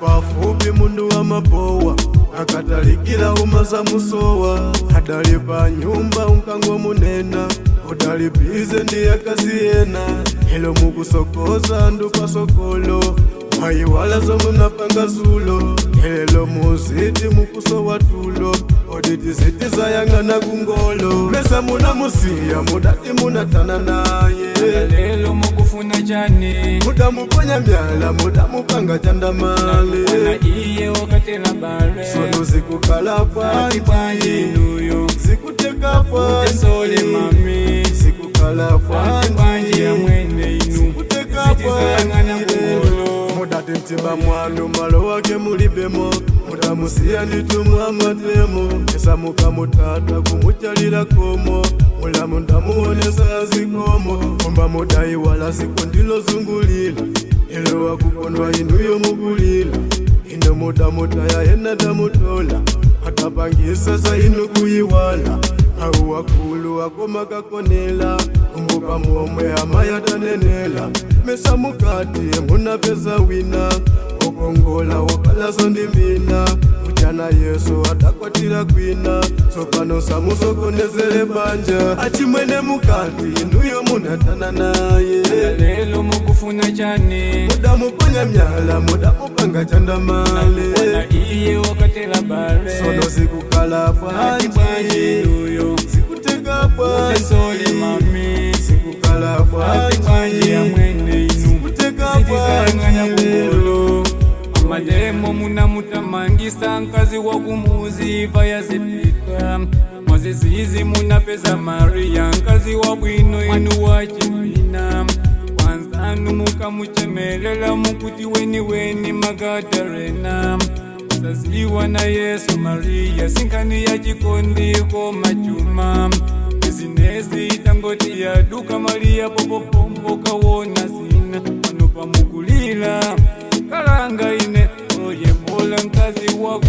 Pafupi mundu wa mabowa, akatalikira umazamusowa. Adali pa nyumba unkangomunena, udali busy ndi akazi ena. Elo mukusokoza andu pasokolo, mwayiwala zomwe mnapanga zulo. Lelo muziti mukusowa tulo, oditi ziti zayang'ana kungolo. Mesa munamusiya, mudati munatana naye. Lelo mukufuna chani? Mudamuponya myala, mudamupanga chandamale. Ona iye wakatela bale. Sono zikukhala Ati bwanji bwanji? Inuyo Zikuteka Sole bwanji? Mami. Zikukhala Ati bwanji bwanji? Yamwene inu Zikuteka zitizayang'ana bwanji? kungolo. Mudati mtima mwanu malo wake mulibemo, mudamusiya nditumwa matemo. Esamuka mutata kumuchalira komo, mulamu ndamuonesa zikomo. Komba mudayiwala ziko ndilozungulira, elo wakukondwa inuyo mukulira. Ino mudamutaya ena damutola, atapangisa za inu kuyiwala. Au wakulu akoma kakonela, kumbuka muomwe amayatanenela. Mesa mukati munapeza wina okongola wokalaso ndi mina uchana. Yesu adakwatira kwina, tsopano samusokonezele banja. Achimwene, mukati inuyo munatana naye. Lelo mukufuna chani? Mudamuponya myala, mudamupanga chandamale. Ona iye wakatela bale. Sono zikukhala Ati bwanji bwanji? Inuyo Zikuteka Sole bwanji? Mami. Zikukhala Ati bwanji bwanji? Yamwene inu Zikuteka zitizayang'ana bwanji? kungolo. Amademo munamutamangisa mkazi wa kumuzi vayazipika mwazizizi. Munapeza Maria mkazi wa bwino inu wachipina kwanzanu mukamuchemelela mukuti weni weni Magadarena. Saziwa na Yesu Maria sinkani ya chikondiko machuma bizinesi itangoti yaduka Maria popopombo kawona zina pano pamukulila kalanga ine oye mola mkazi waku.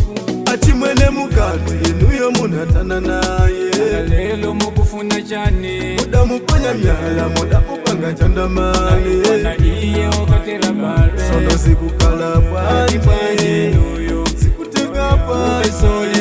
Achimwene, mukati inuyo munatana naye. Lelo mukufuna chani? Mudamuponya myala, mudamupanga chandamale. Ona iye wakatela bale. Sono zikukhala Ati bwanji bwanji? Inuyo Zikuteka Sole.